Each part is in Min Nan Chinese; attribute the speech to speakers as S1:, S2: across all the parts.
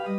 S1: 路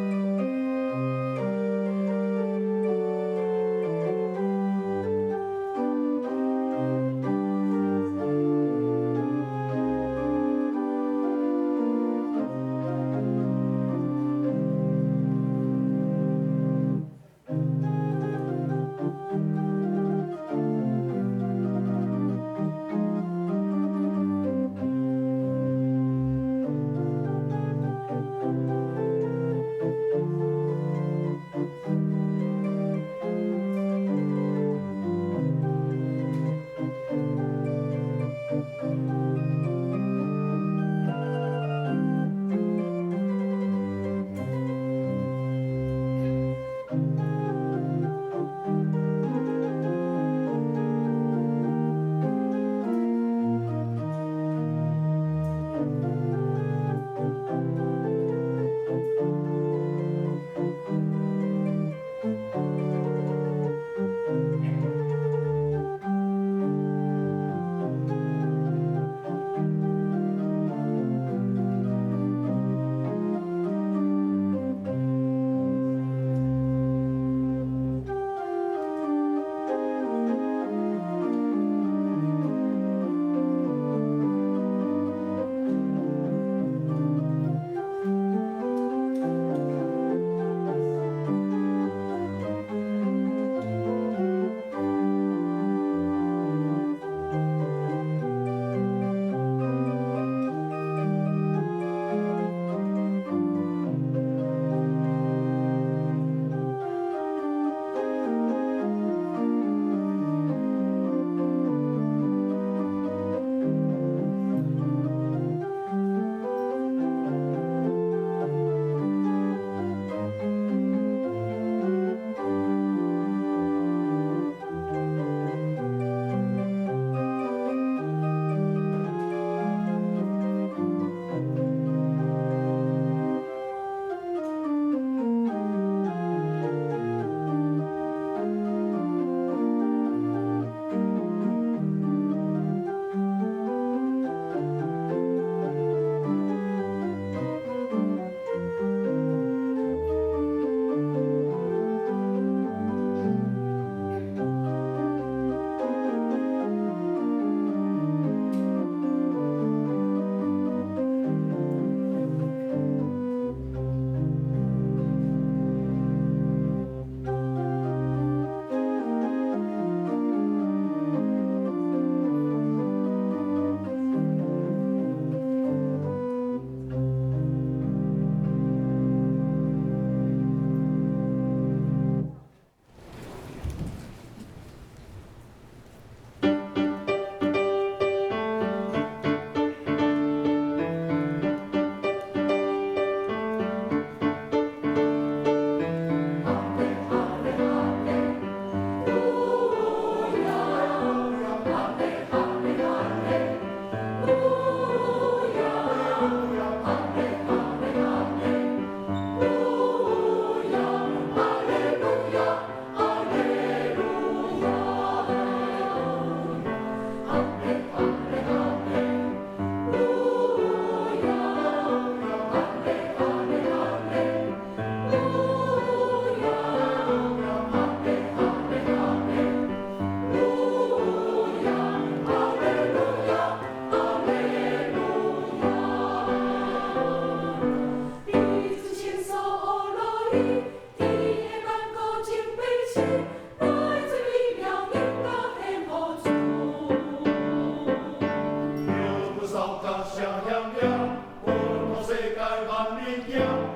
S1: 亞。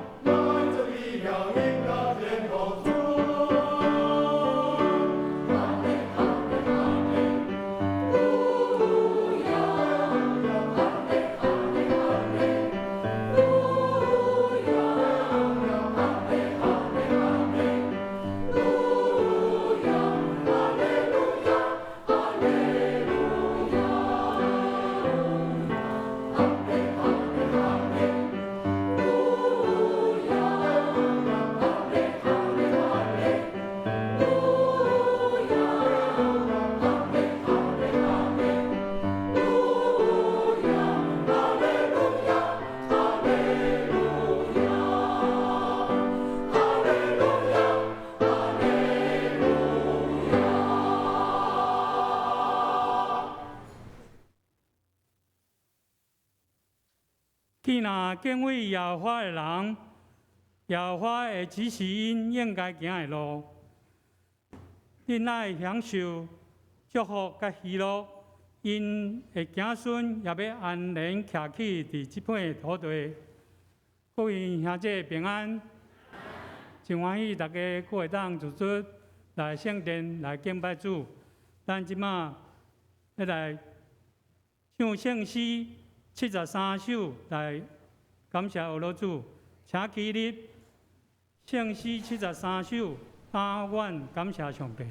S1: 若敬畏耶和華的人，耶和華會指示𪜶應該行的路。恁愛享受祝福佮喜樂，𪜶的子孫也欲安然徛起佇這片土地。各位兄弟平安，真歡喜大家閣會當組織來聖殿來敬拜主。咱這馬欲來唱聖詩73首來感謝阿羅主，請起立。聖詩73首，當願感謝上帝。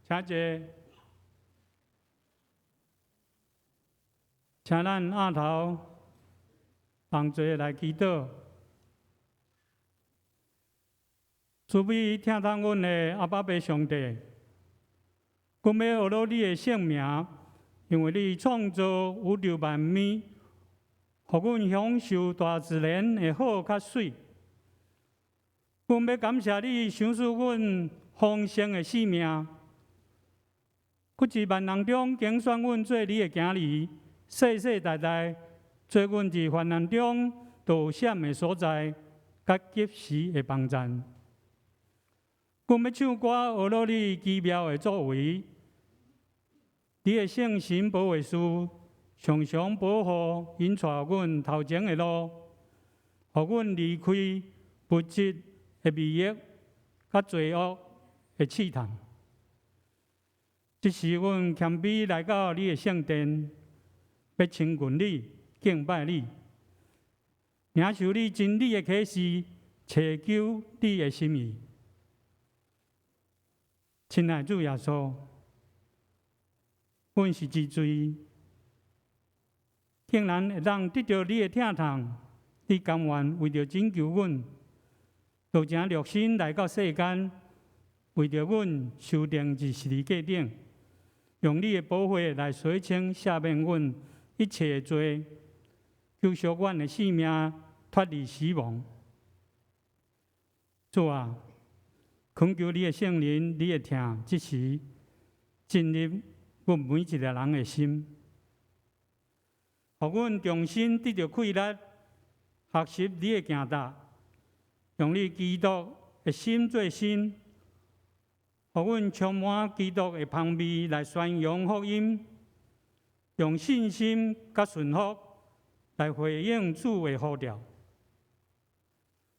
S1: 請坐，請咱阿頭同齊來祈禱。慈悲疼痛阮的阿爸父上帝，阮欲呵咾你的聖名，因為你創造宇宙萬物，予阮享受大自然的好佮媠。阮欲感謝你賞賜阮豐盛的生命，閣佇萬人中揀選阮做你的囝兒，世世代代做阮佇患難中躲閃的所在，佮及時的幫贊。阮欲唱歌呵咾你奇妙的作為，你的聖神保惠師常常保護引帶阮頭前的路，予阮離開物質的迷惑，佮罪惡的試探。這時阮謙卑來到你的聖殿，欲親近你、敬拜你，領受你真理的啟示，尋求你的心意。親愛主耶穌，阮是一罪，竟然會當得著你的疼痛，你甘願為著拯救阮，道成肉身來到世間，為著阮受釘佇十字架頂，用你的寶血來洗清赦免阮一切的罪，救贖阮的性命脫離死亡。主啊，懇求你的聖靈，你的疼，這時進入阮每一个人的心，予阮重新得著氣力，學習你的行踏，用你基督的心做心，予阮充滿基督的芳味來宣揚福音，用信心佮順服來回應主的呼召。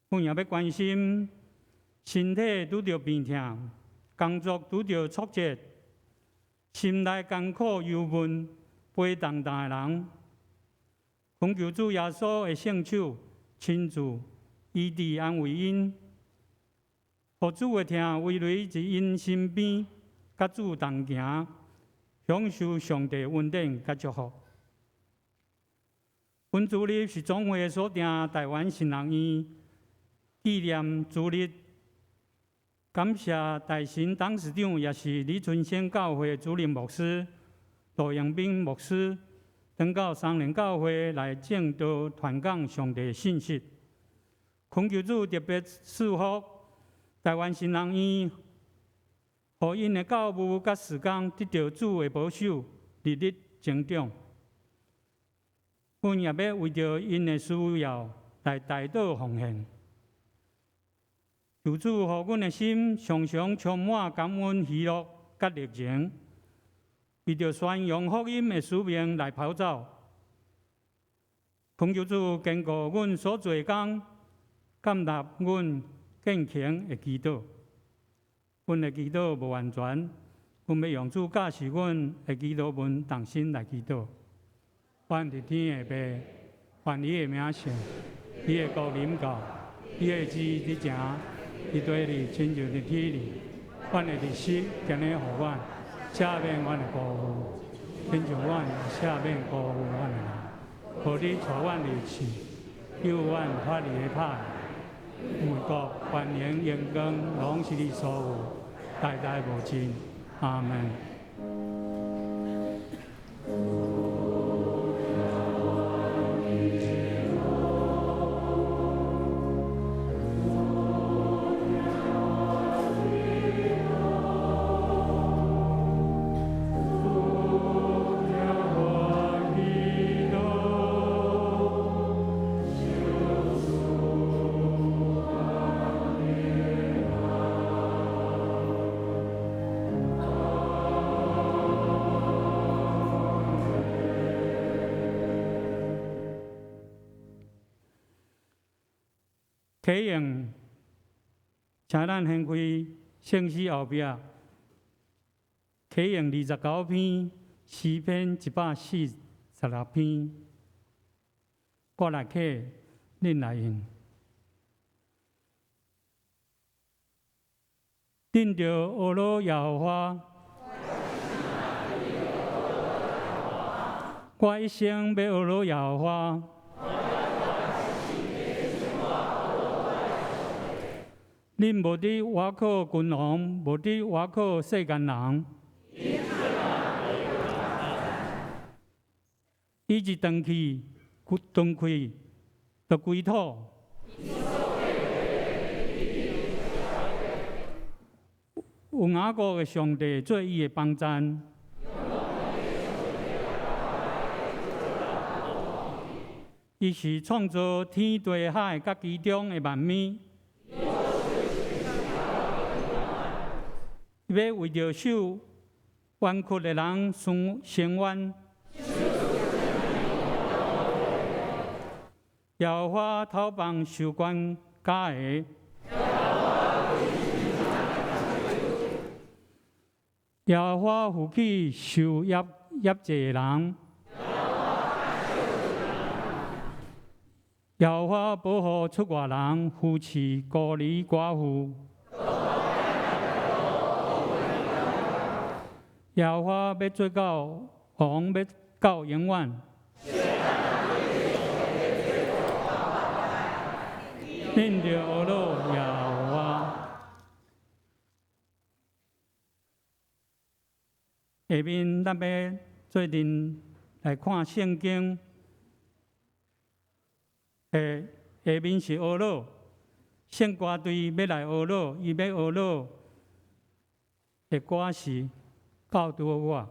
S1: 阮也欲關心身體拄著病痛，工作拄著挫折，心內艱苦憂悶、背重擔的人，懇求主耶穌的聖手親自醫治安慰𪜶，予主的疼圍繞佇𪜶身邊，佮主同行，享受上帝恩典佮祝福。本主日是總會所訂臺灣神學院紀念主日，感謝大神董事長，也是李春生教會主任牧師羅永斌牧師，轉到三聯教會來證道傳講上帝信息。懇求主特別賜福臺灣神學院，予𪜶的教務佮事工得著主的保守，日日成長。阮也欲為著𪜶的需要來代禱奉獻。求主予阮的心常常充滿感恩、喜樂佮熱情，為著宣揚福音的使命來跑走。懇求主堅固阮所做的工，接納阮虔誠的祈禱。阮的祈禱無完全，阮欲用主教示阮的祈禱文，同心來祈禱。阮佇天的父，願你的名聖，你的國臨到，你的旨意執行，佇地裡親像佇天裡。阮的日食今日予阮，赦免阮的辜負，親像阮也赦免辜負阮的人。無你帶阮入試，救阮脫離歹。因為國、權能、榮光，攏是你所有，代代無盡。阿門。啟用，請咱掀開聖詩後壁，啟用29篇，詩篇146篇，我來啟，恁來應。恁著呵咾耶和華，我一生欲呵咾耶和華。恁無得倚靠君王，無得倚靠世間人。伊一斷氣，斷氣，就歸土。有雅各的上帝做伊的幫贊。伊是創造天地海佮其中的萬物。伊欲為著受冤屈的人伸冤。耶和華討幫受關絞的。耶和華扶起受壓制的人。耶和華保護出外人，扶持孤兒寡婦。耶和華欲做到王，欲到永遠。恁著呵咾耶和華。下面咱欲做陣來看聖經。下面是呵咾，聖歌隊欲來呵咾，伊欲呵咾的歌是教導我。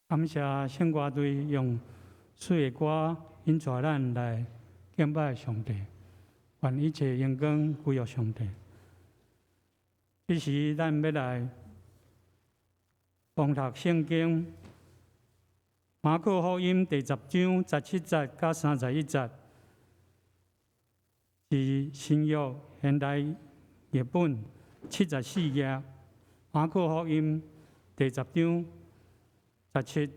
S1: 感謝聖歌隊用媠的歌引帶咱來敬拜上帝，願一切榮光歸予上帝。這時，咱欲來誦讀聖經，馬可福音第十章十七節到三十一節，是新約現代譯本74頁。馬可福音第十章十七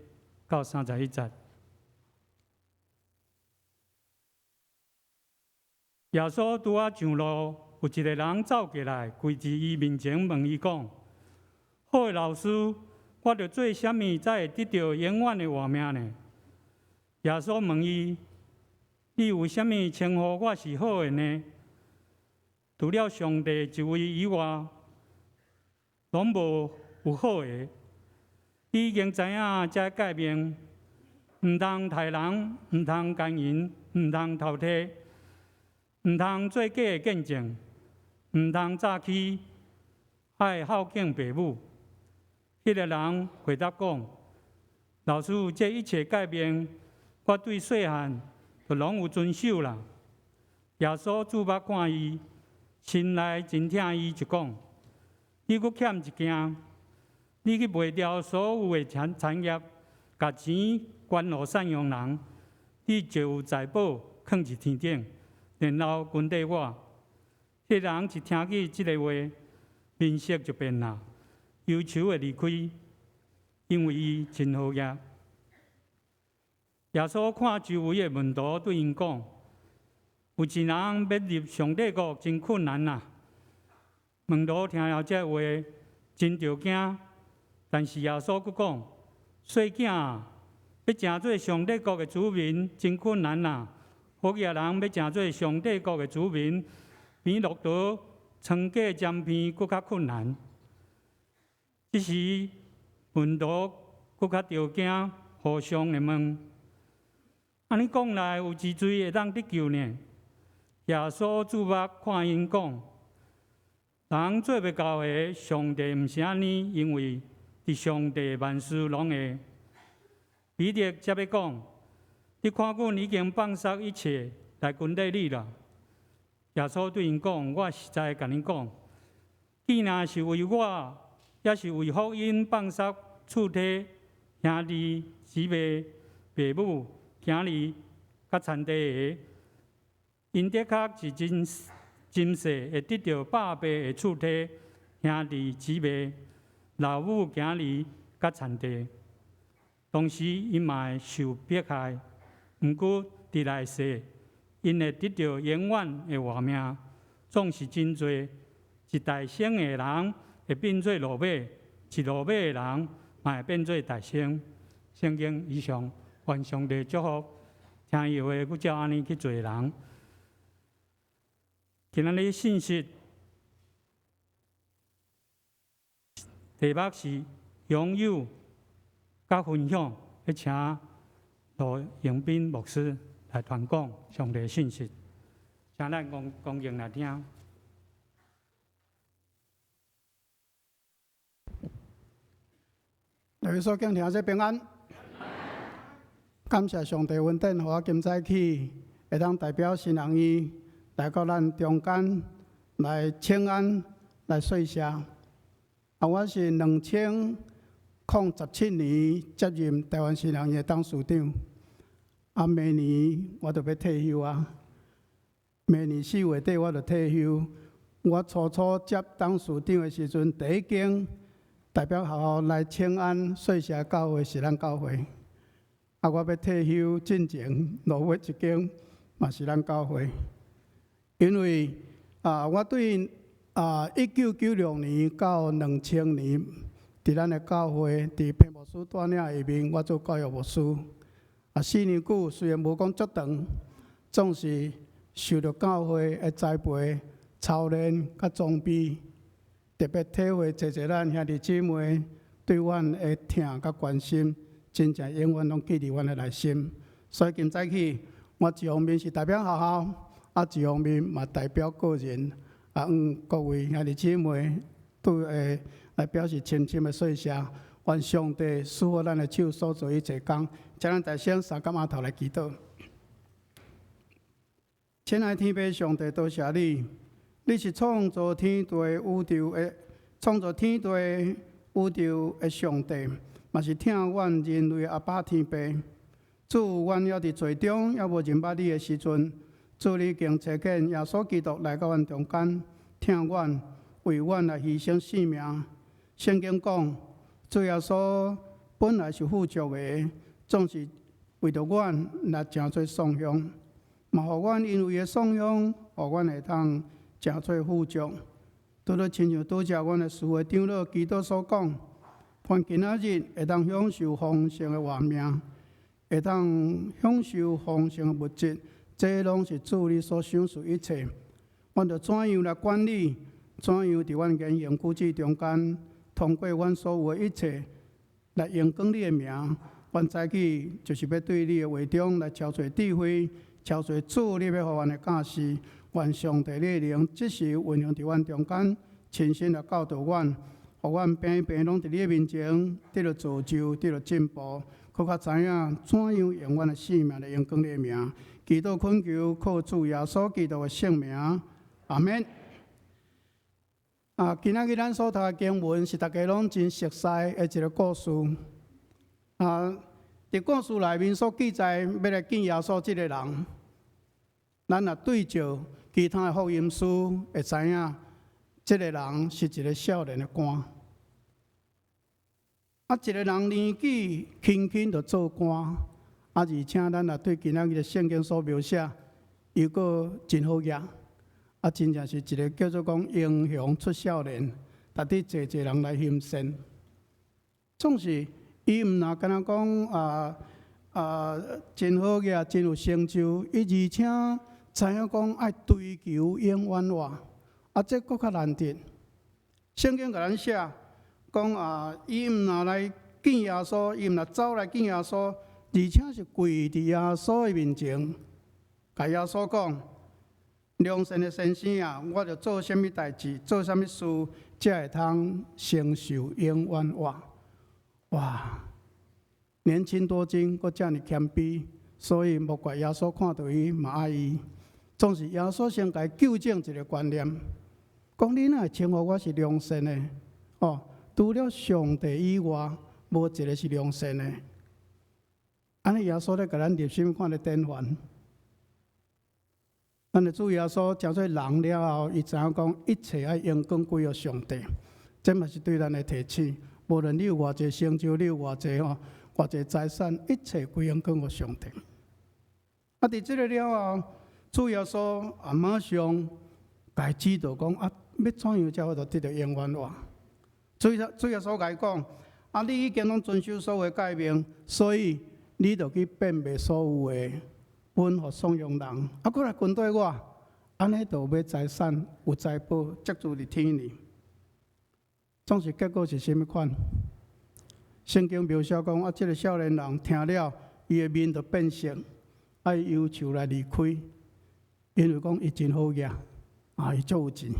S1: 到三十一節。耶穌拄仔上路，有一个人走過來，跪佇伊面前問伊講：好的老師，我著做啥物才會得著永遠的活命呢？耶穌問伊：你為啥物稱呼我是好的呢？除了上帝一位以外，攏無有好的。你已經知影這誡命，毋通刣人，毋通姦淫，毋通偷提，毋通做假的見證，毋通詐欺，愛孝敬爸母。彼个人回答講：老師，這一切誡命，我對細漢就攏有遵守啦。耶穌注目看伊，心內真疼伊，就講：你閣欠一件，你去賣掉所有的產業，共錢捐予散養人，你就有財寶囥佇天頂，然後跟綴我。彼個人一聽見這个話，面色就變啦，憂愁的離開，因為伊真好額。耶穌看周圍的門徒，對𪜶講：有錢人欲入上帝國真困難啊！門徒聽了這話，真著驚。但是耶穌閣講：細囝啊，欲成做上帝國的子民真困難啊！好額人欲成做上帝國的子民，比駱駝穿過針鼻閣較困難。這時門徒閣較著驚，互相的問：按呢講來，有一濟會當得救呢？耶穌注目看𪜶講：人做袂到的，上帝毋是按呢，因為佇上帝萬事攏會。彼得接欲講：你看阮已經放捒一切來跟綴你啦。耶穌對𪜶講：我實在共恁講，既若是為我，抑是為福音放捒厝體、兄弟、姊妹、爸母、囝兒、佮田地的，𪜶的確是今今世會得著百倍的厝體、兄弟、姊妹、老母、囝兒、佮田地，同時𪜶嘛會受迫害。毋過佇來世，𪜶會得著永遠的活命。總是真濟，一大先的人會變做落尾，一落尾的人嘛會變做大先。聖經以上，願上帝祝福，聽伊話，閣照按呢去做人。今仔日信息題目是擁有佮分享，欲請羅永斌牧師來傳講上帝信息，請咱恭恭敬來聽。
S2: 各位所敬聽者平安，感謝上帝恩典，予我今早起會當代表新人院來到咱中間來請安來說謝。啊，我是2017年接任台灣新人院的董事長。啊，明年我就欲退休啊。明年4月底我就退休。我初初接董事長的時陣，第一間代表學校來請安說謝教會是咱教會。啊，我欲退休進前落尾一間嘛是咱教會。因為啊，我對1996年到2000年，佇咱的教會，佇彭牧師帶領下面，我做教育牧師。啊，4年久雖然無講足長，總是受著教會的栽培、操練佮裝備，特別體會濟濟咱兄弟姊妹對阮的疼佮關心，真正永遠攏記佇阮的內心。所以今早起，我一方面是代表學校，啊，一方面嘛代表個人，啊，向各位兄弟姊妹都會來表示深深的說謝。願上帝賜福咱的手所做一切工，請咱大聲三劵仔頭來祈禱。親愛天父上帝，多謝你，你是創造天地宇宙的創造天地宇宙的上帝，嘛是疼阮人類阿爸天父。主，阮猶佇罪中，猶無認捌你的時陣，主你已經差遣耶穌基督來到阮中間，疼阮，為阮來犧牲性命。聖經講，主耶穌本來是富足的，總是為著阮來成做喪鄉，嘛予阮因為伊的喪鄉，予阮會當成做富足。拄著親像拄才阮的司會長老基督所講，阮今仔日會當享受豐盛的活命，會當享受豐盛的物質，這攏是主你所賞賜一切。阮著怎樣來管理？怎樣佇阮言行舉止中間，通過阮所有的一切來榮光你的名？阮早起就是欲對你的話中來超取智慧，超取主你欲予阮的教示。願上帝你的靈即時運行佇阮中間，親身來教導阮，予阮平平攏佇你的面前得著造就，得著進步，閣較知影怎樣用阮的性命來榮光你的名。祈禱懇求，靠主耶穌基督的聖名，阿們。啊，今仔日咱所讀的經文是大家攏真熟悉的一个故事。啊，佇故事內面所記載，欲來見耶穌這个人，咱若對照其他的福音書，會知影這个人是一个少年的官。啊，一个人年紀輕輕就做官，啊，而且咱若對今仔日的聖經所描寫，又閣真好額。啊，真正是一个叫做講英雄出少年，值得濟濟人來欣羨。總是伊毋若敢若講啊啊，真好額，真有成就，伊而且知影講愛追求永遠活，啊，這閣較難得。聖經共咱寫講啊，伊毋若來見耶穌，伊毋若走來見耶穌，而且是跪佇耶穌的面前，共耶穌講：良善的先生啊，我著做啥物代誌，做啥物事，才會通承受永遠活？哇！年輕多金，閣遮爾謙卑，所以莫怪耶穌看著伊嘛愛伊。總是耶穌先共伊糾正一个觀念，講你哪會稱呼我是良善的？哦，除了上帝以外，無一个是良善的。按呢，耶穌咧共咱立啥物款的典範？咱的主耶穌成做人了後，伊知影講一切愛榮光歸予上帝，這嘛是對咱的提醒。無論你有偌濟成就，你有偌濟吼，偌濟財產，一切歸榮光予上帝。啊，佇這个了後，主耶穌也馬上共伊指導講啊，欲怎樣才有法度得著永遠活？主耶穌共伊講啊，你已經攏遵守所有的誡命，所以你著去變賣所有的，分予散養人，啊，閣來跟綴我，按呢就買財產，有財寶積聚佇天裡。總是結果是啥物款？聖經描寫講，啊，這个少年人聽了，伊的面就變色，愛憂愁來離開，因為講伊真好額，啊，伊足有錢。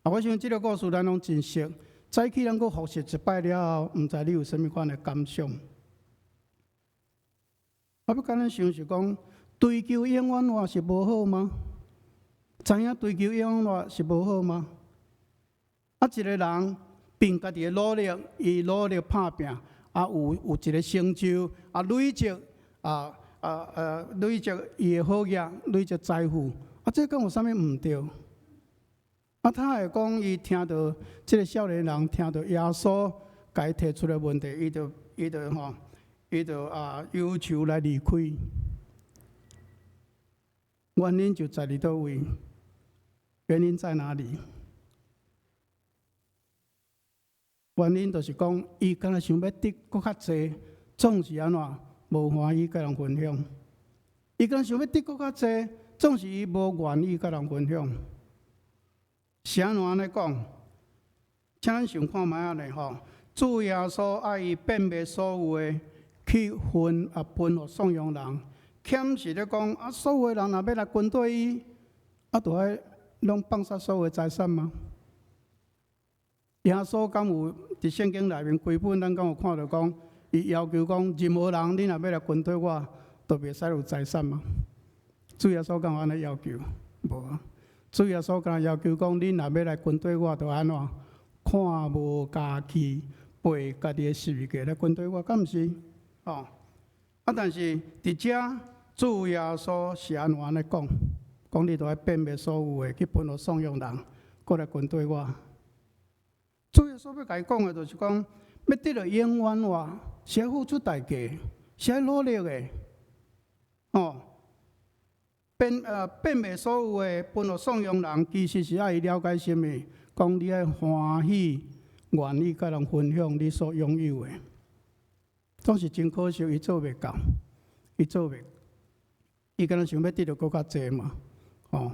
S2: 啊，我想這个故事咱攏真熟，早起咱閣複習一擺了後，毋知你有啥物款的感想？我欲共咱想是講，追求永遠活是無好嗎？知影追求永遠活是無好嗎？啊，一个人憑家己的努力，伊努力拍拚，啊，有一个成就，啊，累積啊啊啊，累積伊的好額，累積財富，啊，這敢有啥物毋對？啊，他會講，伊聽著這个少年人聽著耶穌共伊提出的問題，伊就吼，伊就啊憂愁來離開。原因就在佇佗位？原因在哪裡？原因就是講，伊敢若想欲得閣較濟，總是按怎無歡喜共人分享。伊敢若想欲得閣較濟，總是伊無願意共人分享。是按怎按呢講？請咱想看覓仔呢吼？主耶穌愛伊變賣所有的去分啊分予散養人，豈是咧講啊？所有的人若欲來跟綴伊，啊，著愛攏放捨所有的財產嗎？耶穌敢有佇聖經內面規本，咱敢有看著講，伊要求講，任何人你若欲來跟綴我，都袂使有財產嗎？主耶穌敢有按呢要求？無啊！主耶穌敢要求講，你若欲來跟綴我，著按怎？看無家己，背家己的十字架來跟綴我，敢毋是？哦，啊！但是佇遮，主耶穌是按怎按呢講？講你著愛變賣所有的去分予散養人，閣來跟綴我。主耶穌欲共伊講的，就是講，欲得著永遠活，是愛付出代價，是愛努力的。哦，變賣所有的分予散養人，其實是愛伊了解啥物？講你愛歡喜，願意共人分享你所擁有的。總是真可惜，伊做袂到，伊做袂，伊敢若想欲得著閣較濟嘛？哦，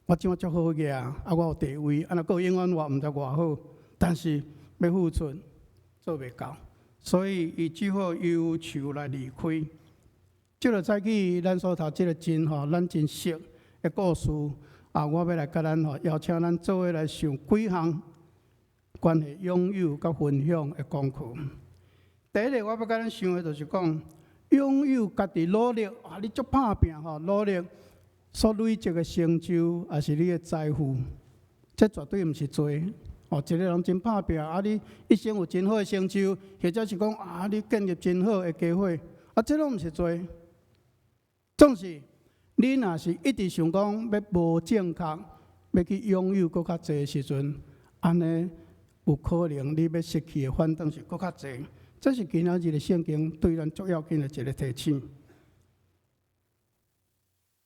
S2: 我這馬足好額，啊，我有地位，啊，若閣有永遠活，毋知偌好。但是欲付出做袂到，所以伊只好憂愁來離開。這个早起咱所讀這个真吼，咱真熟的故事啊，我欲來共咱吼邀請咱做伙來想幾項，關係擁有佮分享的功課。第一个我欲共咱想的就是講，擁有家己努力啊，你足拍拚吼，努力所累積的成就，抑是你的財富，這絕對毋是罪。哦，一個人真拍拚，啊，你一生有真好的成就，或者是講啊，你建立真好的家伙，啊，這攏毋是罪。總是你若是一直想講欲無正確，欲去擁有閣較濟的時陣，按呢有可能你欲失去的反轉是閣較濟。這是今仔日的聖經對咱足要緊的一個提醒。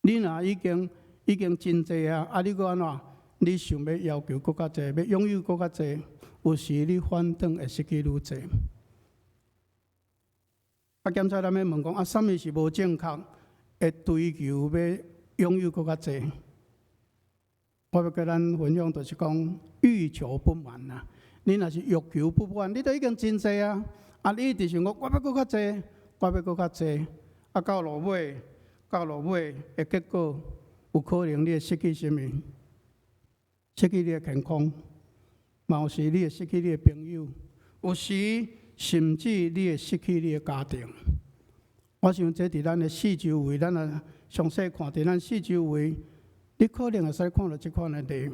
S2: 你若已經真濟啊，啊，你閣按怎？你想欲要求閣較濟，欲擁有閣較濟，有時你反轉會失去愈濟。啊，檢查咱欲問講啊，啥物是無正確？會追求欲擁有閣較濟？我欲共咱分享，就是講欲求不滿啊！你若是欲求不滿，你都已經真濟啊！啊，你一直想講，我欲閣較濟，我欲閣較濟，啊，到落尾的結果，有可能你會失去啥物？失去你的健康，嘛有時你會失去你的朋友，有時甚至你會失去你的家庭。我想這佇咱的四周圍，咱若詳細看佇咱四周圍，你可能會使看著這款的例。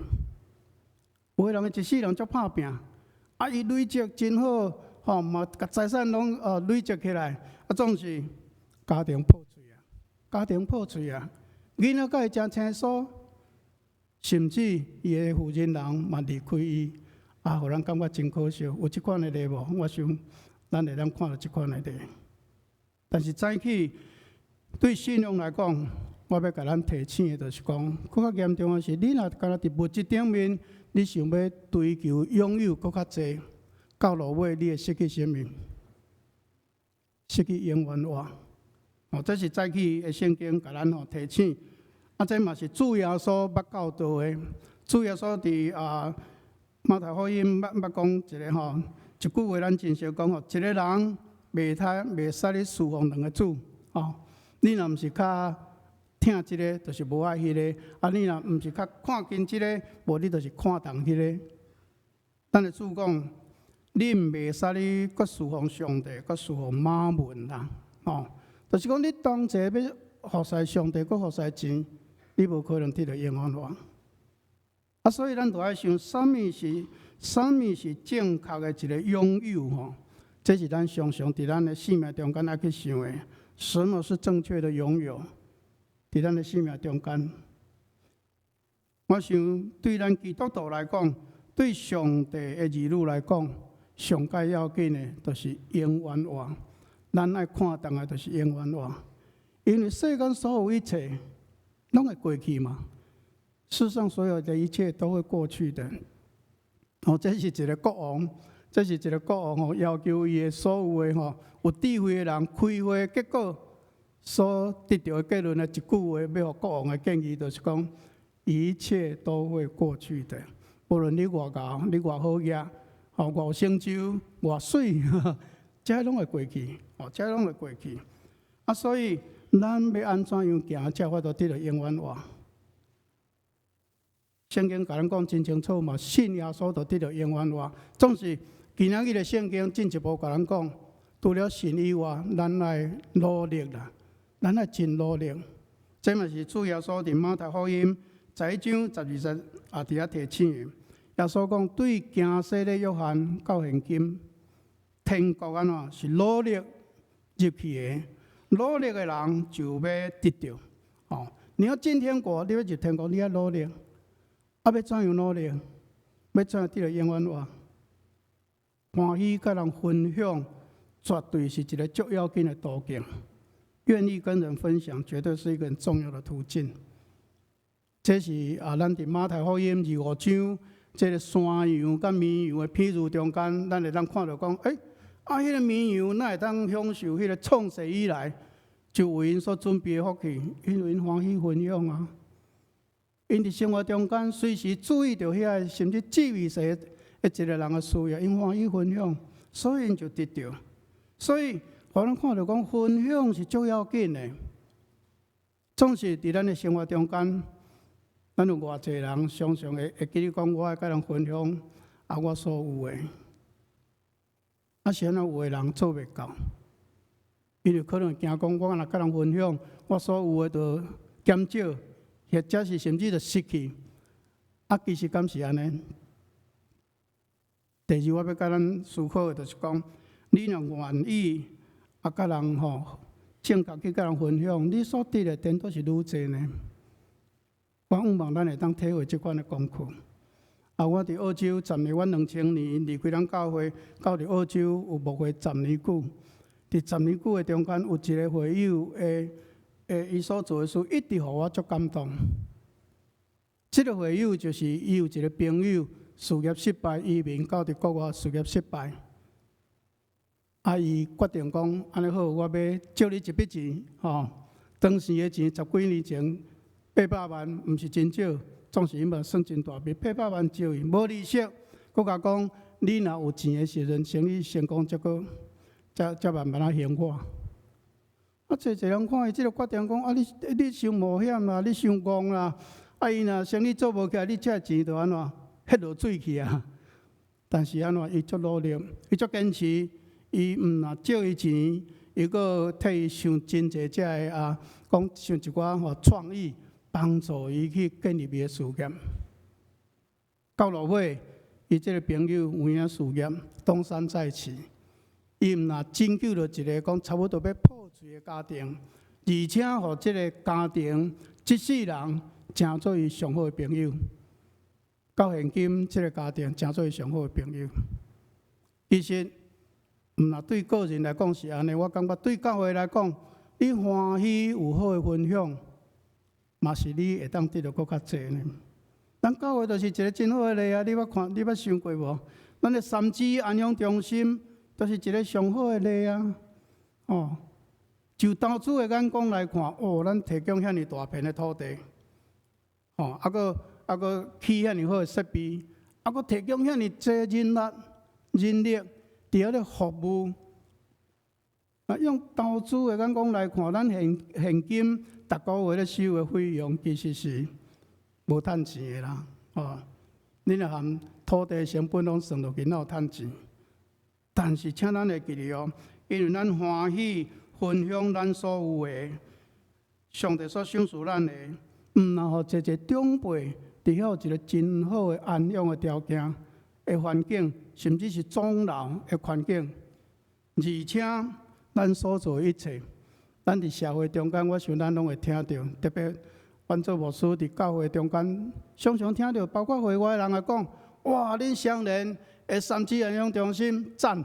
S2: 有的人一世人足拍拚，啊，伊累積真好，吼嘛，共財產攏累積起來，啊，總是家庭破碎啊，家庭破碎啊，囡仔佮伊誠生疏，甚至伊的負責人嘛離開伊，啊，予咱感覺真可惜。有這款的例無？我想咱會當看著這款的例。但是早起對信仰來講，我欲共咱提醒的，就是講，閣較嚴重的是，你若敢若佇物質頂面，你想欲追求擁有閣較濟，到落尾你會失去啥物？失去永遠活。哦，這是早起的聖經共咱吼提醒。啊，這嘛是主耶穌捌教導的。主耶穌佇啊馬太福音捌講一个吼，一句話咱真常講吼，一个人袂使咧事奉兩个主，吼。你若毋是較疼這个，就是無愛彼个；啊，你若毋是較看輕這个，無你就是看重彼个。咱的主講，恁袂使咧閣事奉上帝，閣事奉瑪門啦，吼。就是講你同齊欲服侍上帝，閣服侍錢，你無可能得著永遠活。啊，所以咱就愛想，啥物是正確的一個擁有吼？這是咱常常佇咱的生命中間愛去想的。什麼是正確的擁有？佇咱的生命中間，我想對咱基督徒來講，對上帝的兒女來講，上蓋要緊的，就是永遠活。咱愛看重的，就是永遠活。因為世間所有一切，攏會過去嘛。世上所有的一切都會過去的。哦，這是一個國王，這是一個國王哦，要求伊的所有的吼有智慧的人開會，結果所得著的結論的一句話，欲予國王的建議，就是講一切都會過去的。無論你偌𠢕，你偌好額，吼偌有成就，偌媠，這攏會過去，哦，這攏會過去。啊，所以咱欲按怎樣行，才有法度得著永遠活？聖經共咱講真清楚嘛，信耶穌就得著永遠活。總是今仔日的聖經進一步共咱講，除了信以外，咱愛努力啦，咱愛真努力。這嘛是主耶穌佇馬太福音11章12節也佇遐提醒的。耶穌講，對驚洗禮約翰到現今，天國按怎是努力入去的，努力的人就欲得著。哦，你欲進天國，你欲入天國，你愛努力。啊，欲怎樣努力？欲怎樣得著永遠活？歡喜佮人分享，絕對是一個足要緊的途徑。願意跟人分享，絕對是一個很重要的途徑。這是啊，咱佇馬太福音25章，這个山羊佮綿羊的譬喻中間，咱會當看著講，欸，啊，彼个綿羊哪會當享受彼个創世以來就為𪜶所準備的福氣？因為𪜶歡喜分享啊。𪜶佇生活中間隨時注意著遐个，甚至至微細的一个人的需要，𪜶歡喜分享，所以𪜶就得著。所以，予咱看著講分享是足要緊的。總是佇咱的生活中間，咱有偌濟人常常會記得講，我愛佮人分享，啊，我所有的。啊，是按怎有的人做袂到？因為可能驚講，我若佮人分享，我所有的就減少，或者是甚至就失去。啊，其實敢是按呢？第二，我欲共咱思考的，就是講，你若願意啊，佮人吼正確去佮人分享，你所得的顛倒是愈濟呢？我向望咱會當體會這款的功課。啊，我佇澳洲十年，我2000年離開咱教會，到佇澳洲有牧會十年久。佇十年久的中間，有一個會友的，的伊所做的事，一直予我足感動。這個會友就是伊有一個朋友事業失敗，移民到佇國外事業失敗。啊，伊決定講，按呢好，我欲借你一筆錢，吼，當時的錢十幾年前八百萬，毋是真少，總是伊嘛算真大筆，八百萬借伊，無利息，閣共講，你若有錢的時陣，生意成功，才閣。才才慢慢仔還我。啊，濟濟人看伊這個決定講，啊，你你傷冒險啦，你傷戇啦，啊，伊若生意做無起來，你這錢就按怎彼落水去啊？但是按怎，伊足努力，伊足堅持，伊毋若借伊錢，伊閣替伊想真濟這个啊，講想一寡吼創意，幫助伊去建立伊的事業。到落尾，伊這個朋友有影事業東山再起。伊毋若拯救著一個講差不多欲破碎的家庭，而且予這個家庭這世人成做伊上好的朋友。到現今，這個家庭成做伊上好的朋友。其實，毋若對個人來講是按呢，我感覺對教會來講，你歡喜有好的分享，嘛是你會當得著閣較濟呢。咱教會就是一個真好的例啊！你捌看，你捌想過無？咱的三芝安養中心，就是一個上好的例啊！哦，就投資的眼光來看，哦，咱提供遐爾大片的土地，哦，啊閣啊閣起遐爾好的設備，啊閣提供遐爾濟人力人力佇遐咧服務。啊，用投資的眼光來看，咱現現今逐個月咧收的費用，其實是無趁錢的啦。哦，你若含土地成本攏算落去，哪有趁錢？但是，請咱會記得哦，因為咱歡喜分享咱所有的，上帝所賞賜咱的，毋若予濟濟長輩佇遐有一個真好的安養的條件的環境，甚至是終老的環境。而且，咱所做的一切，咱佇社會中間，我想咱攏會聽著，特別阮做牧師佇教會中間，常常聽著，包括會外的人來講：哇，恁雙連的三芝安養中心讚，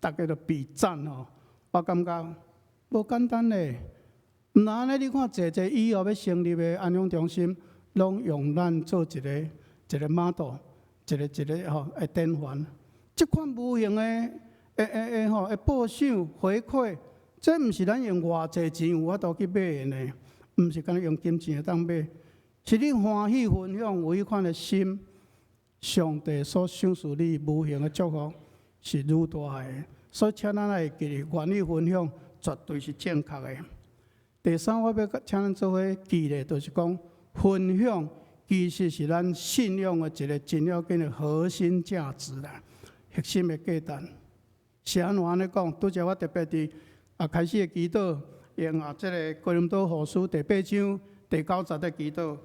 S2: 逐家都比讚哦。我感覺無簡單咧。毋若按呢，你看濟濟以後欲成立的安養中心，攏用咱做一個一個 model，一個一個吼的典範。這款無形的、會會會吼的報賞回饋，這毋是咱用偌濟錢有法度去買的呢？毋是干焦用金錢會當買，是你歡喜分享有彼款的心，上帝所賞賜你無形的祝福是愈大的。所以，請咱會記得，願意分享絕對是正確的。第三，我欲請咱做伙記的，就是講分享其實是咱信仰的一個真要緊的核心價值啦，核心的價值。是按怎按呢講？拄才我特別佇啊開始的祈禱，用啊這个哥林多後書第八章第九節的祈禱，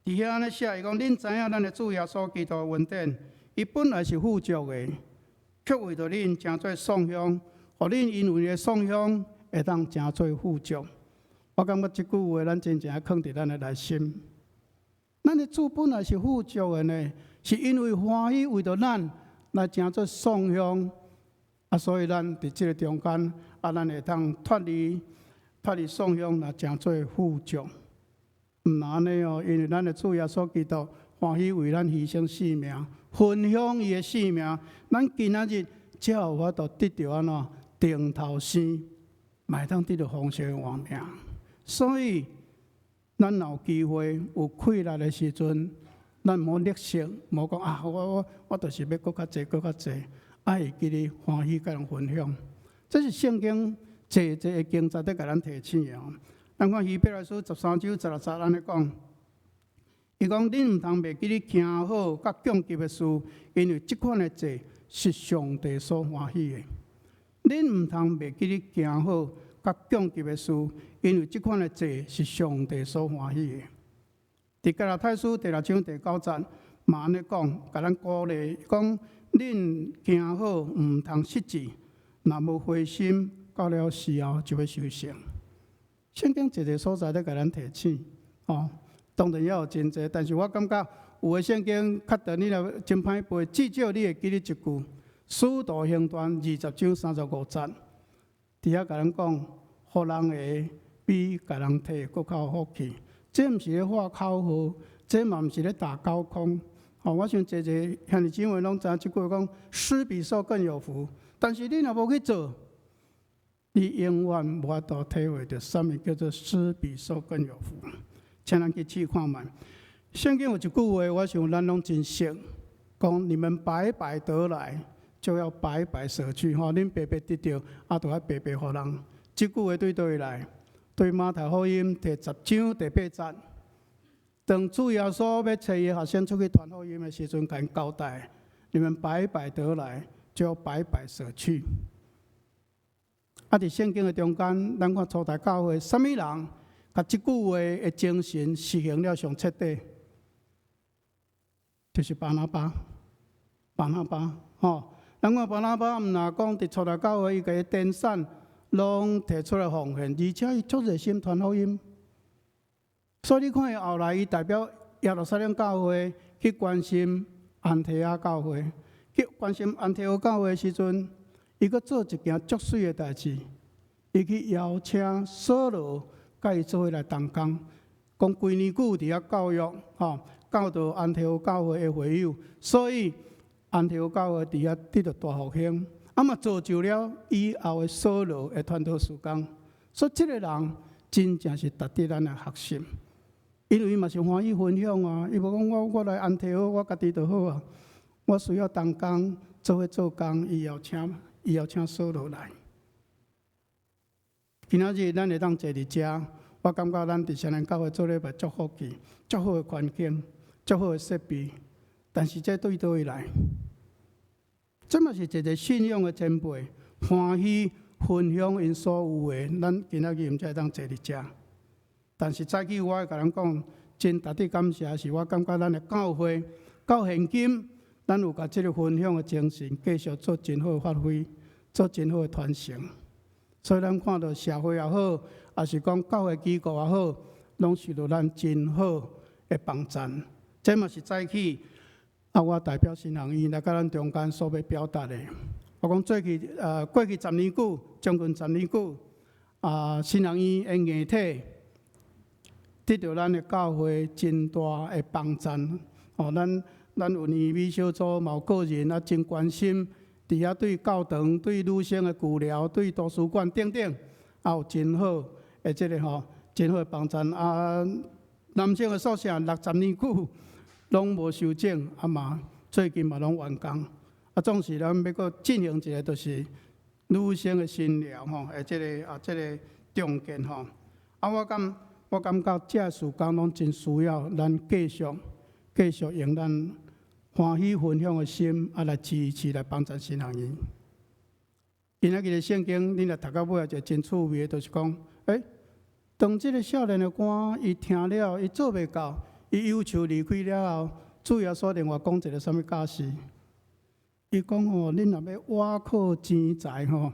S2: 佇遐按呢寫，伊講：恁知影咱的主耶穌基督的恩典，伊本來是富足的，卻為著恁成做喪享，予恁因為的喪享會當成做富足。我感覺這句話，咱真正愛囥佇咱的內心。咱的主本來是富足的呢，是因為歡喜為著咱來成做喪享，啊，所以咱佇這個中間，啊，咱會當脫離脫離喪享來成做富足。毋若按呢哦，因為咱的主耶穌基督歡喜為咱犧牲性命，分享伊的性命，咱今仔日才有法度得著按怎重頭生，嘛會當得著豐盛的活命。所以，咱若有機會有困難的時陣，咱毋好吝嗇，毋好講啊！我我我就是欲閣較濟，閣較濟，愛會記得歡喜共人分享。這是聖經濟濟的經節咧共咱提醒的哦。咱看希伯來書13章16節按呢講，伊講恁毋通袂記得行好佮供給的事，因為這款的祭是上帝所歡喜的。恁毋通袂記得行好佮供給的事，因為這款的祭是上帝所歡喜的。佇加拉太書第六章第九節嘛按呢講，共咱鼓勵講：恁行好毋通失志，若無灰心，到了時候就欲收成。聖經濟濟所在咧共咱提醒，哦。當然也有真濟，但是我感覺有的聖經較長，你若真歹背，至少你會記得一句：使徒行傳20章35節，佇遐共咱講，予人的比共人提閣較有福氣。這毋是咧喊口號，這嘛毋是咧打高空。哦，我想濟濟兄弟姊妹攏知影這句話講，施比受更有福。但是你若無去做，你永遠無法度體會著啥物叫做施比受更有福。請咱去試看覓。聖經有一句話，我想咱攏真熟，講你們白白得來，就要白白捨去。吼，恁白白得著，啊，就愛白白予人。這句話對佗位來？對馬太福音第10章第8節。當主耶穌欲差伊學生出去傳福音的時陣，共𪜶交代：你們白白得來，就要白白捨去。啊，佇聖經的中間，咱看初代教會，啥物人？共這句話的精神實行了上徹底，就是巴拿巴。巴拿巴，吼，咱看巴拿巴毋若講佇初代教會，伊共田產攏提出來奉獻，而且伊足熱心傳福音。所以你看伊後來，伊代表耶路撒冷教會去關心安提阿教會，去關心安提阿教會的時陣，伊閣做一件足媠的代誌，伊去邀請掃羅。佮伊做伙來同工，講幾年久佇遐教育，吼，教導安提阿教會的會友，所以安提阿教會佇遐得著大復興，啊嘛造就了以後的掃羅的傳道事工。所以這个人真正是值得咱來學習，因為伊嘛是歡喜分享啊，伊無講我來安提阿，我家己就好啊，我需要同工做伙做工，伊邀請掃羅來。今仔日咱會當坐佇遮，我感覺咱佇雙連教會做禮拜足福氣，足好的環境，足好的設備。但是這對佗位來？這嘛是一個信仰的前輩，歡喜分享𪜶所有的。咱今仔日毋才會當坐佇遮。但是早起我會共人講，真值得感謝，是我感覺咱的教會到現今，咱有共這个分享的精神繼續做真好的發揮，做真好的傳承。所以咱看著社會也好，抑是講教會機構也好，攏受著咱真好的幫贊。這嘛是早起啊，我代表新學院來佮咱中間所欲表達的。我講最近過去十年久，將近十年久，啊，新學院的硬體得著咱的教會真大的幫贊。哦，咱有年美小組嘛有個人啊，真關心。佇遐對教堂、對女生的舊寮、對圖書館等等，也有真好的這个吼，真好的幫贊。啊，男生的宿舍60年久攏無修整，啊嘛最近嘛攏完工。啊，總是咱欲閣進行一个，就是女生的新寮吼，的這个啊，這个重建吼。啊，我感覺這事工攏真需要咱繼續繼續用咱歡喜分享的心，啊，來支持來幫助新學院。今仔日的聖經，恁若讀到尾，一个真趣味的，就是講，當這个少年的官，伊聽了，伊做袂到，伊憂愁離開了後，主耶穌另外講一个啥物教示？伊講吼，恁若欲倚靠錢財吼，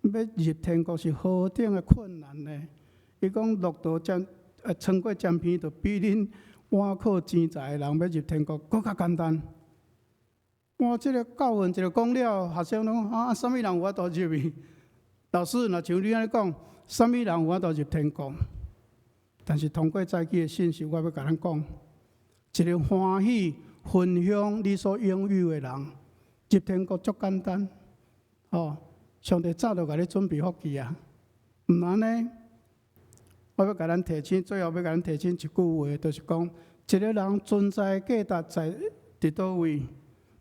S2: 欲入天國是何等的困難呢？伊講駱駝穿過針鼻，就比恁倚靠錢財的人欲入天國閣較簡單。哇！這个教訓一个講了，學生攏啊，啥物人有法度入去？老師若像你按呢講，啥物人有法度入天國？但是通過早起的信息，我欲共咱講，一个歡喜分享你所擁有的人，入天國足簡單。哦，上帝早就共你準備福氣啊！毋按呢？我欲共咱提醒，最後欲共咱提醒一句話，就是講，一个人存在價值在佇佗位？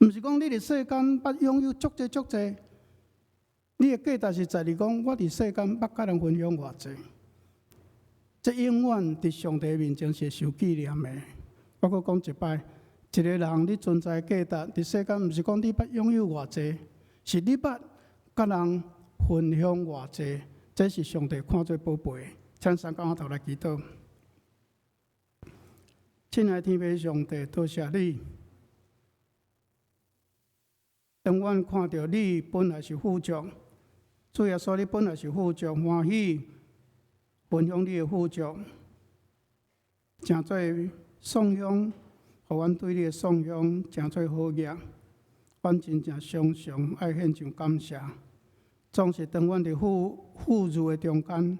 S2: 毋是講你佇世間捌擁有足濟足濟，你的價值是在於講，我佇世間捌佮人分享偌濟。這永遠佇上帝面前是會受紀念的。我閣講一擺，一个人你存在價值，佇世間，毋是講你捌擁有偌濟，是你捌佮人分享偌濟，這是上帝看做寶貝。請三工頭來祈禱。親愛的天父上帝，多謝你。當阮看著你本來是富足，主耶穌你本來是富足，歡喜分享你的富足，成做頌香，予阮對你的頌香成做好額。阮真正常常愛獻上感謝。總是當阮佇富裕的中間，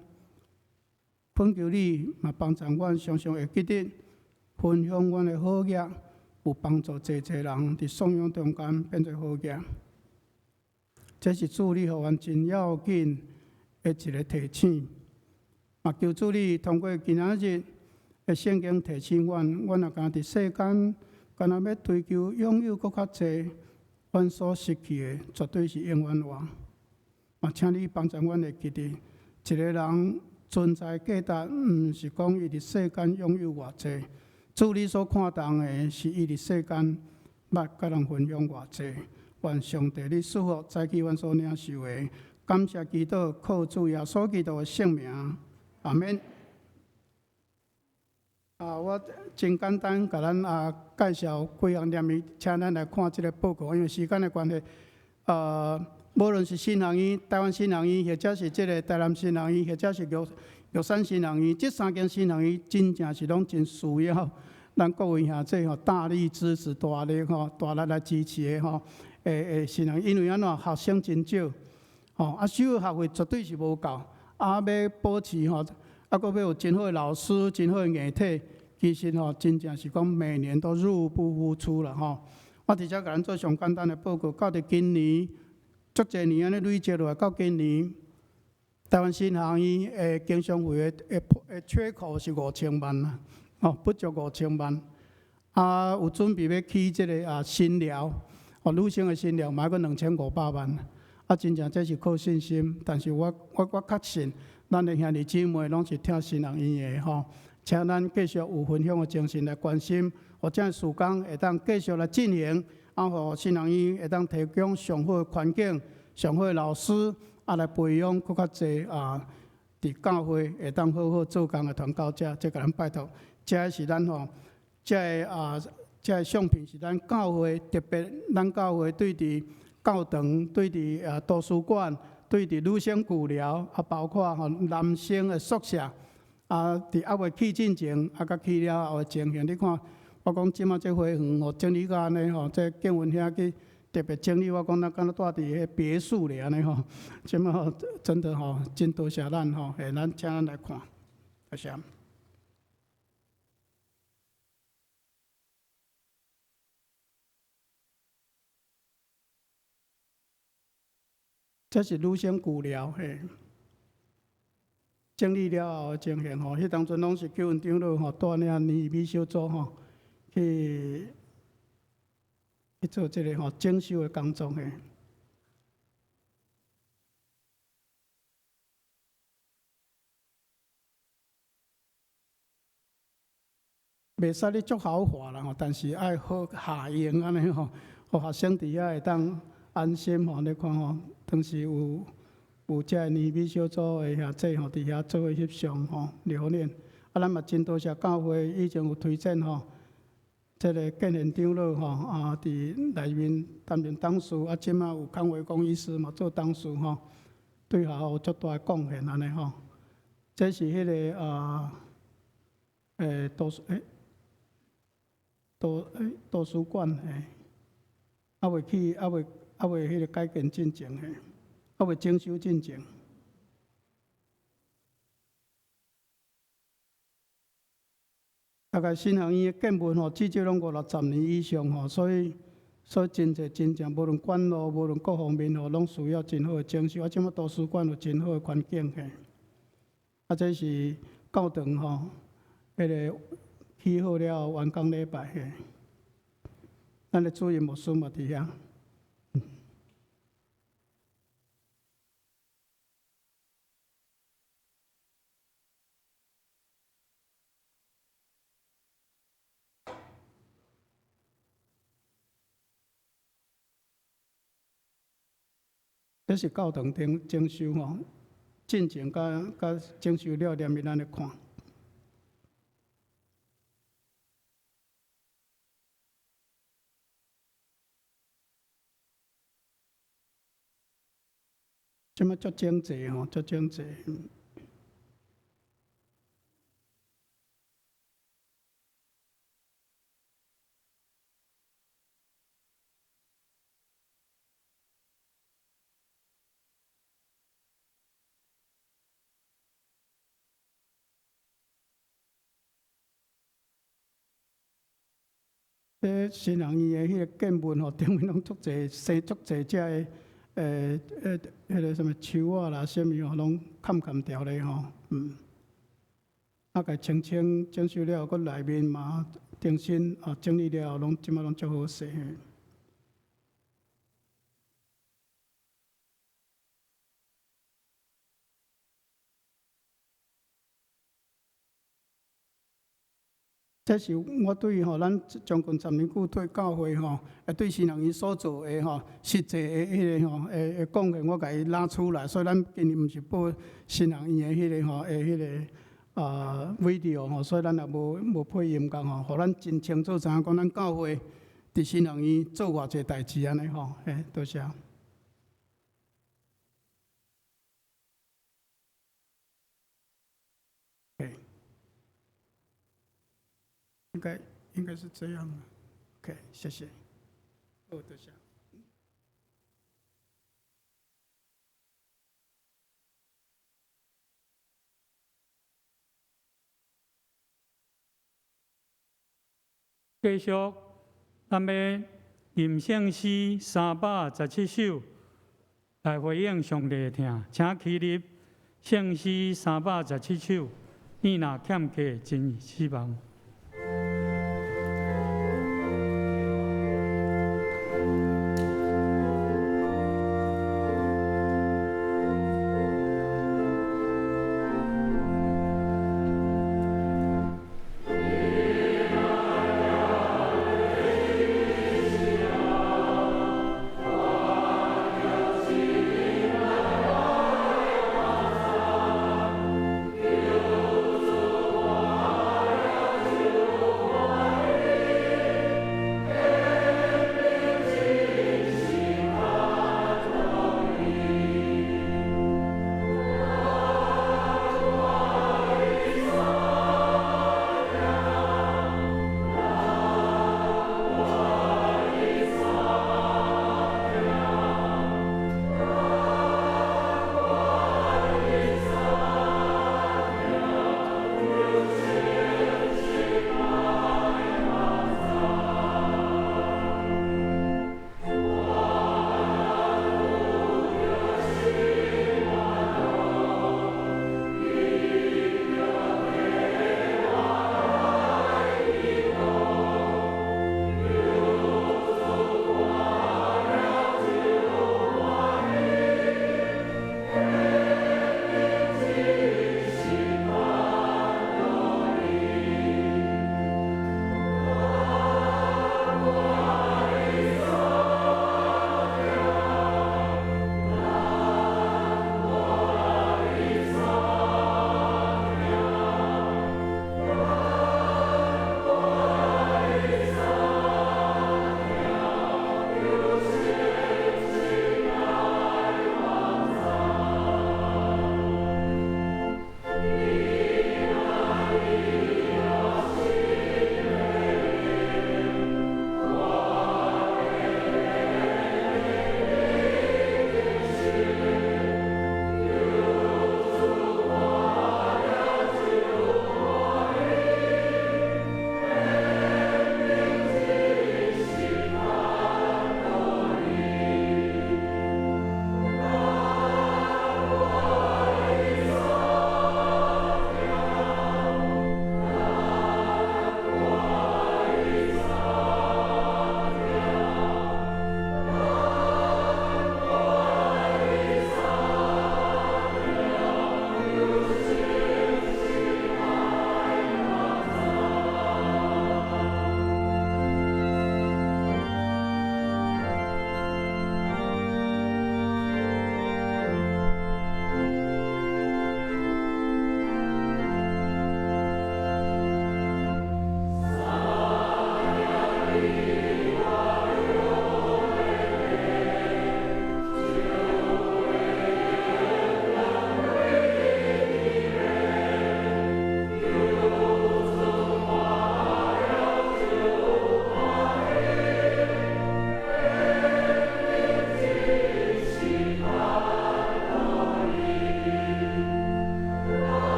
S2: 懇求你嘛幫助阮，常常會記得分享阮的好額，有幫助濟濟人佇頌香中間變做好額。這是主你予阮真要緊的一个提醒。嘛求主你通過今仔日的聖經提醒阮，阮若敢佇世間，敢若欲追求擁有閣較濟，阮所失去的絕對是永遠活。嘛，請你幫助阮會記得，一个人存在價值，毋是講伊佇世間擁有偌濟。主你所看重的是伊佇世間捌佮人分享偌濟。願上帝你賜福，早起阮所領受的，感謝祈禱，靠主耶穌基督的聖名，阿們。啊，我真簡單，共咱介紹幾項念物，請咱來看這个報告，因為時間的關係，無論是新學院、台灣新學院，或者是這个台南新學院，或者是玉山新學院，這三間新學院真正是攏真需要咱各位兄弟吼大力支持、大力吼、大力來支持的吼，新學院，因為按怎學生真少，吼啊收的學費絕對是無夠，啊欲保持吼，啊閣欲有真好的老師、真好的硬體，其實吼真正是講每年都入不敷出啦吼。我佇遮共咱做上簡單的報告，到佇今年，足濟年按呢累積落來，到今年，台灣新學院的經常費的缺口是5000萬啦，吼不足五千萬。啊，有準備欲起這个新寮，哦女生的新寮，嘛閣2500萬。啊，真正這是靠信心，但是我確信，咱的兄弟姊妹攏是疼新學院的吼，請咱繼續有分享的精神來關心，予這個事工會當繼續來進行，啊，予新學院會當提供上好的環境、上好的老師，啊，來培養閣較濟啊，佇教會會當好好做工的傳教者，這共咱拜託。這是咱吼，這个啊，這个相片是咱教會特別，咱教會對佇教堂、對佇圖書館、對佇女生舊寮，啊，包括吼男生的宿舍，啊，佇猶未起進前，啊，佮起了後的情形，你看，我講這馬這花園吼整理甲按呢吼，這建文兄去特別整理，我講咱敢若住佇彼別墅咧按呢吼，這馬吼真的吼真多謝咱吼，咱請咱來看，多謝。這是女生舊寮嘿，整理了後的情形吼，彼當陣攏是叫阮長老吼帶領尼米小組吼去做這个吼整修的工作嘿。袂使你足豪華啦吼，但是愛好下用按呢吼，予學生佇遐會當安心吼。你看吼，當時有這个尼米小組的兄弟吼，佇遐做伙翕相吼留念。啊，咱嘛真多謝教會以前有推薦吼，這个建賢長老吼啊，佇內面擔任董事，啊，這馬有康維公醫師嘛做董事吼，對學校有足大的貢獻按呢吼。這是彼个啊，圖書館嘿，猶未彼个改建進前嘿，猶未整修進前。大概新學院的建物吼，至少攏五六十年以上吼，所以真濟真正，無論管路，無論各方面吼，攏需要真好的整修。啊，這馬圖書館有真好的環境嘿。啊，這是教堂吼，彼个起好了後完工禮拜嘿。咱的主任牧師嘛佇遐。這是教堂頂整修吼，進前佮佮整修了連面咱來看。這馬足整齊吼，足整齊。這新人院的彼个建物吼，頂面攏足濟生足濟只的，彼个啥物樹仔啦，啥物吼，攏崁崁牢咧吼，啊，共清清整修了，閣內面嘛重新啊整理了，攏這馬攏足好勢。這是我對吼，咱將近10年久對教會吼，對新人院所做的吼，實際的彼个吼，的貢獻，我共伊拿出來。所以咱今年毋是播新人院的彼个吼，的彼个啊 video 吼，所以咱也無配音樂吼，予咱真清楚知影講，咱教會佇新人院做偌濟代誌按呢吼，嘿，多謝。應該是這樣。OK，謝謝。好，多謝。
S1: 繼續，咱欲吟聖詩317首來回應上帝的疼，請起立。聖詩三百十七首，你若欠缺真希望。
S3: 求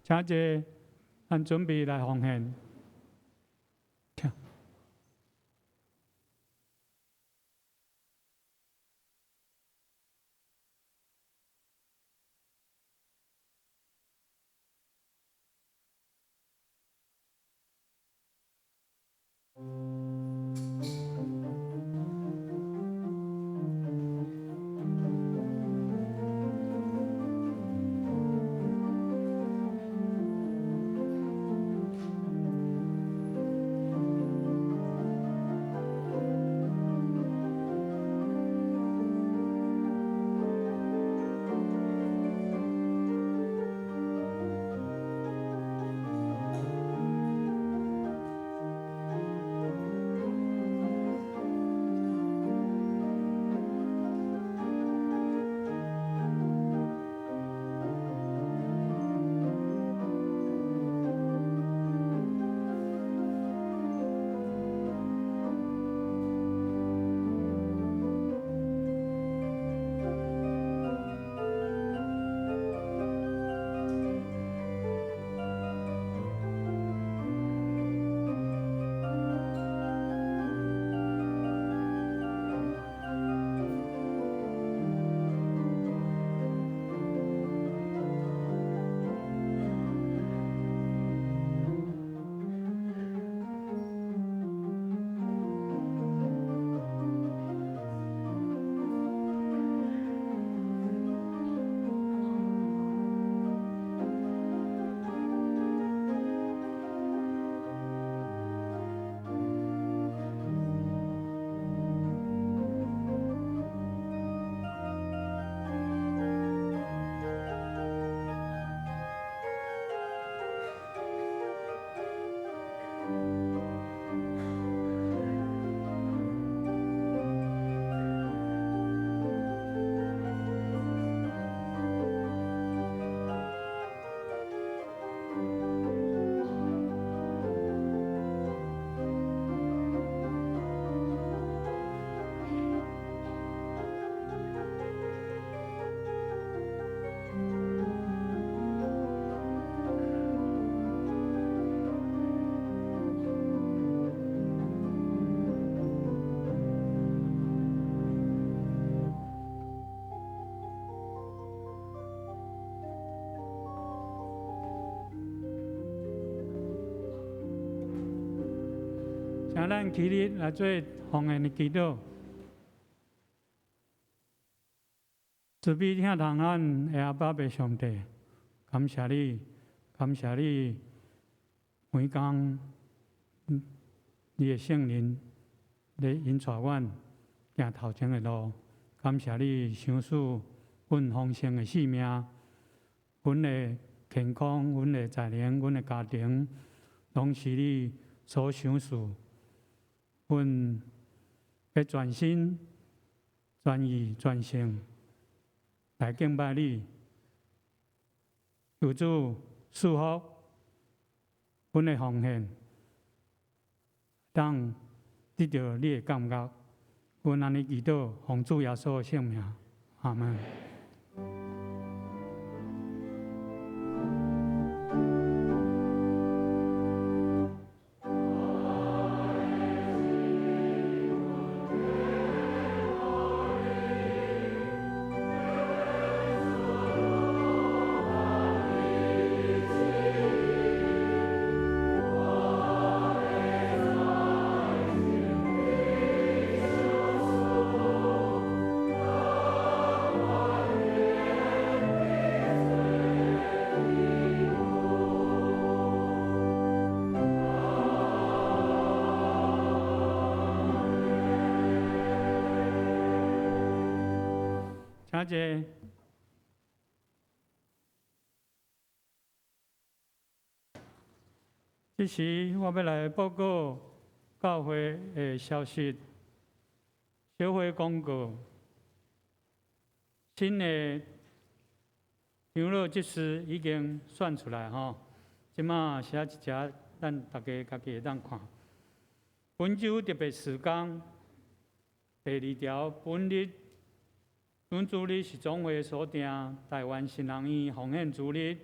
S1: 請坐，咱準備來奉獻。請。請咱起立來做奉獻的祈禱。慈悲疼痛咱的阿爸父上帝，感謝你，感謝你，每工你的聖靈咧引帶阮行頭前的路。感謝你賞賜阮豐盛的性命，阮的健康，阮的才能，阮的家庭，攏是你所賞賜。阮欲全心、全意、全性來敬拜你，求主賜福阮的奉獻，當得著你的感覺。阮按呢祈禱，奉主耶穌的聖名，阿門。請坐。這時我欲來報告教會的消息，小會公告，新的長老執事已經選出來吼，這馬寫一隻，咱大家家己會當看。本週特別事工第二條，本日本主日是總會所定台灣新人院奉獻主日，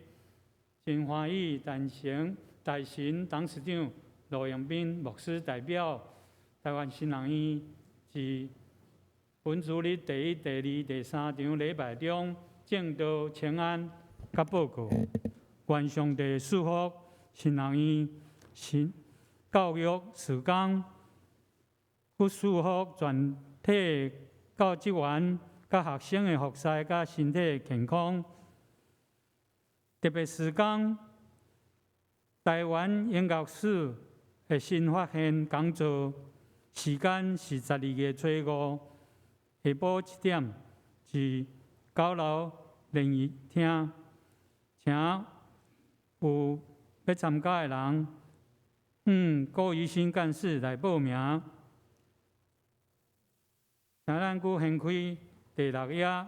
S1: 真歡喜陳成大神董事長羅永斌牧師代表臺灣神學院，佇本主日第一、第二、第三場禮拜中證道請安佮報告。願上帝賜福神學院新教育事工，閣賜福全體教職員佮學生的服侍佮身體健康。特別事工，臺灣音樂史的新發現講座，時間是12月初五下晡7點，佇9樓聯誼廳，請有欲參加的人，向郭怡新幹事來報名。請咱閣掀開第六頁，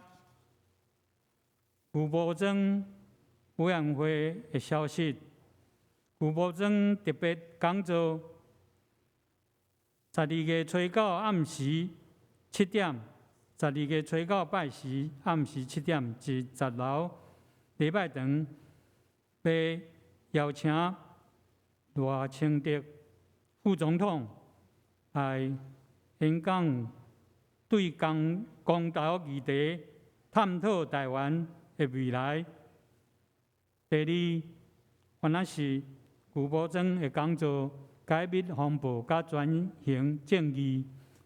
S1: 牛埔莊委員會的消息。牛埔莊特別講座，12月初九暗時7點，12月初九拜四暗時7點，佇10樓禮拜堂，欲邀請賴清德副總統來演講，對公公投議題探討臺灣的未來。第二，原來是牛埔莊的講座，解密風暴佮轉型正義，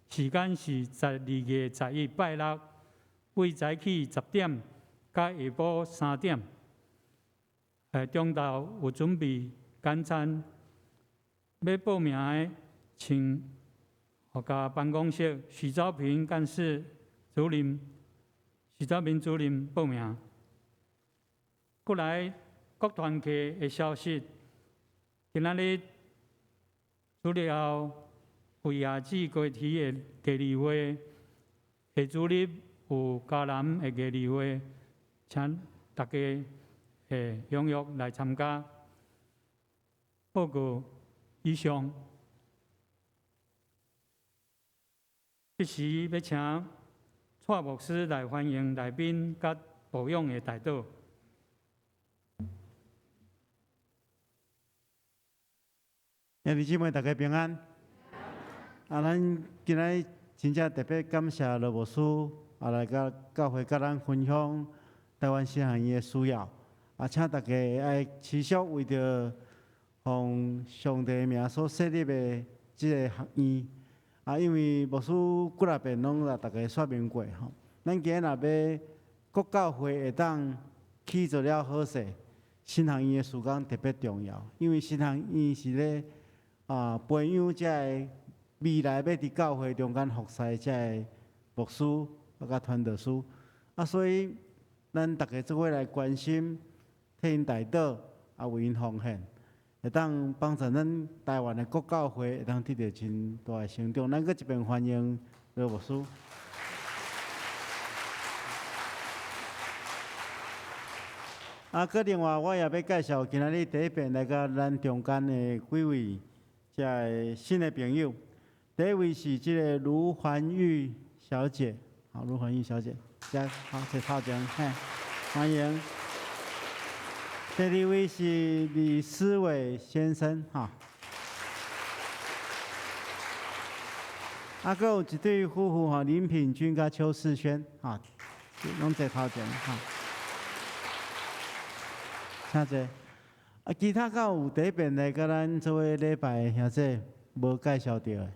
S1: 時間是12月11拜六，對早起10點到下晡3點。中晝有準備簡餐，欲報名的，請佮辦公室許昭平幹事主任、許昭平主任報名。過來各團契的消息，今仔日除了有亞子歌體的第二會，下主日有嘉南的第二會，請大家踴躍來參加。報告以上，這時欲請蔡牧師來歡迎來賓佮牧養的代禱。
S3: 兄弟姊妹，大家平安。啊，咱今仔真正特別感謝羅牧師啊，來佮教會佮咱分享臺灣神學院的需要。啊，請大家愛持續為著奉上帝的名所設立的這个學院。啊，因為牧師幾若遍攏共大家說明過吼，咱今仔若欲國教會會當起做了好勢，神學院的事工特別重要，因為神學院是咧培養這个未來欲佇教會中間服侍這个牧師啊，佮傳道師啊，所以咱逐家做伙來關心，替𪜶代禱啊，為𪜶奉獻，會當幫助咱臺灣的國教會會當得著真大的成長。咱閣一遍歡迎羅牧師。啊，閣另外，我也欲介紹今仔日第一遍來佮咱中間的幾位遮个新的朋友。第一位是這个盧環玉小姐，好，盧環玉小姐，遮好坐頭前，嘿，歡迎。第二位是李思偉先生，哈。啊，閣有一對夫婦吼，林品君佮邱世軒，哈，攏坐頭前，哈。請坐。啊，其他敢有第一遍來佮咱做伙禮拜的兄弟無介紹著的？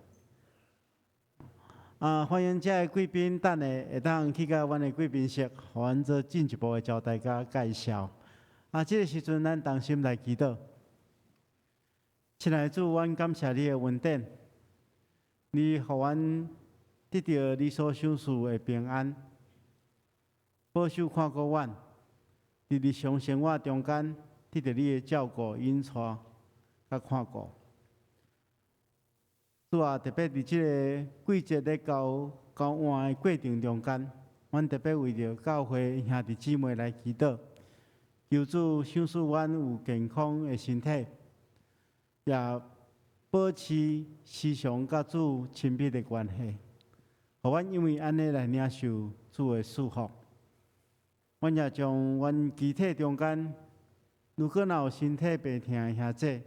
S3: 啊，歡迎遮个貴賓，等下會當去到阮的貴賓室，予阮做進一步的招待佮介紹。啊，這个時陣咱同心來祈禱。親愛的主，阮感謝你的恩典，你予阮得著你所賞賜的平安，保守看顧阮，佇日常生活中間得著你的照顧、引帶、佮看顧。主啊，特別佇這个季節咧交交換的過程中間，阮特別為著教會兄弟姊妹來祈禱，求主賞賜阮有健康的身體，也保持時常佮主親密的關係，予阮因為按呢來領受主的祝福。阮也將阮肢體中間如果若有身體病疼的兄姊，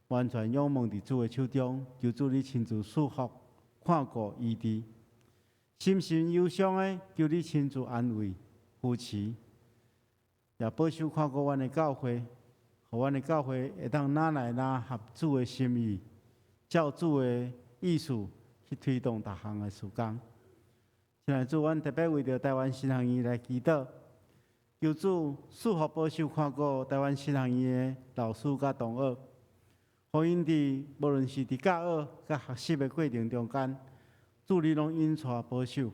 S3: 完全仰望佇主的手中，求主你親自賜福、看顧、醫治。心神憂傷的，求你親自安慰、扶持，也保守看顧阮的教會，予阮的教會會當愈來愈合主的心意，照主的意思去推動逐項的事工。親愛的主，阮特別為著臺灣神學院來祈禱，求主賜福保守看顧臺灣神學院的老師佮同學，予𪜶佇無論是佇教學佮學習的過程中間，主你攏引帶保守，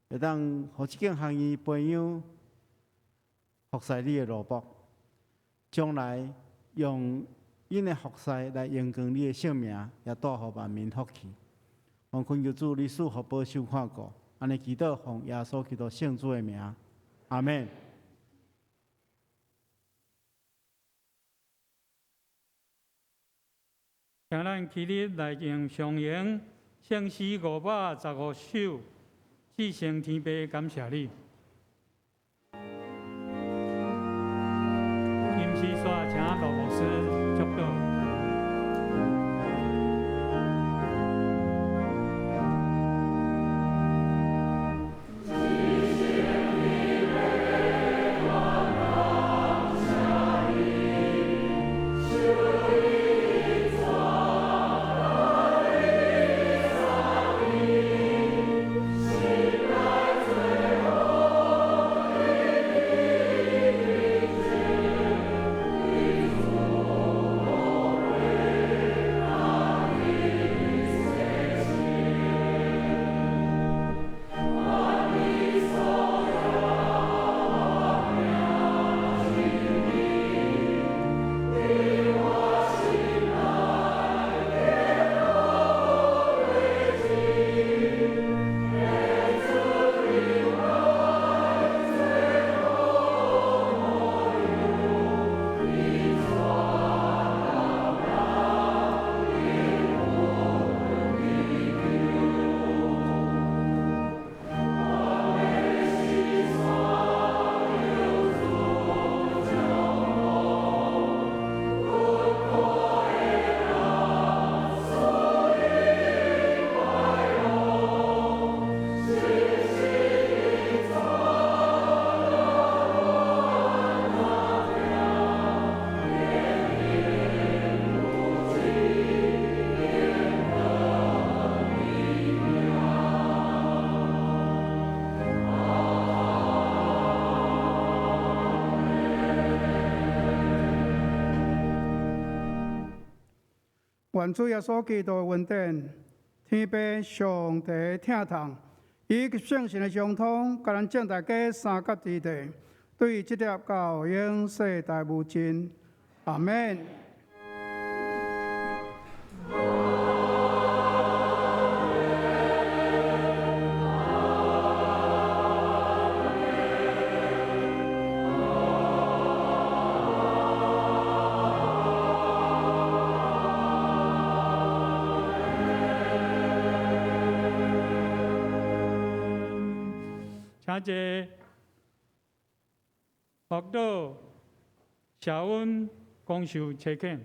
S3: 會當予這間學院培養服侍你的奴僕，將來用𪜶的服侍來榮光你的聖名，也帶予萬民福氣。我懇求主你賜福保守看顧，按呢祈禱奉耶穌基督聖子的名，阿們。
S1: 請咱起立來用上詠聖詩515首，至聖天父感謝你。金絲煞請羅牧師祝禱。
S2: 願主耶穌基督的恩典、天父上帝疼痛，以及聖神的相通，佮咱眾大家三甲之地，對這粒到永世代無盡。阿們。
S1: 請坐。福島社運講授車檢。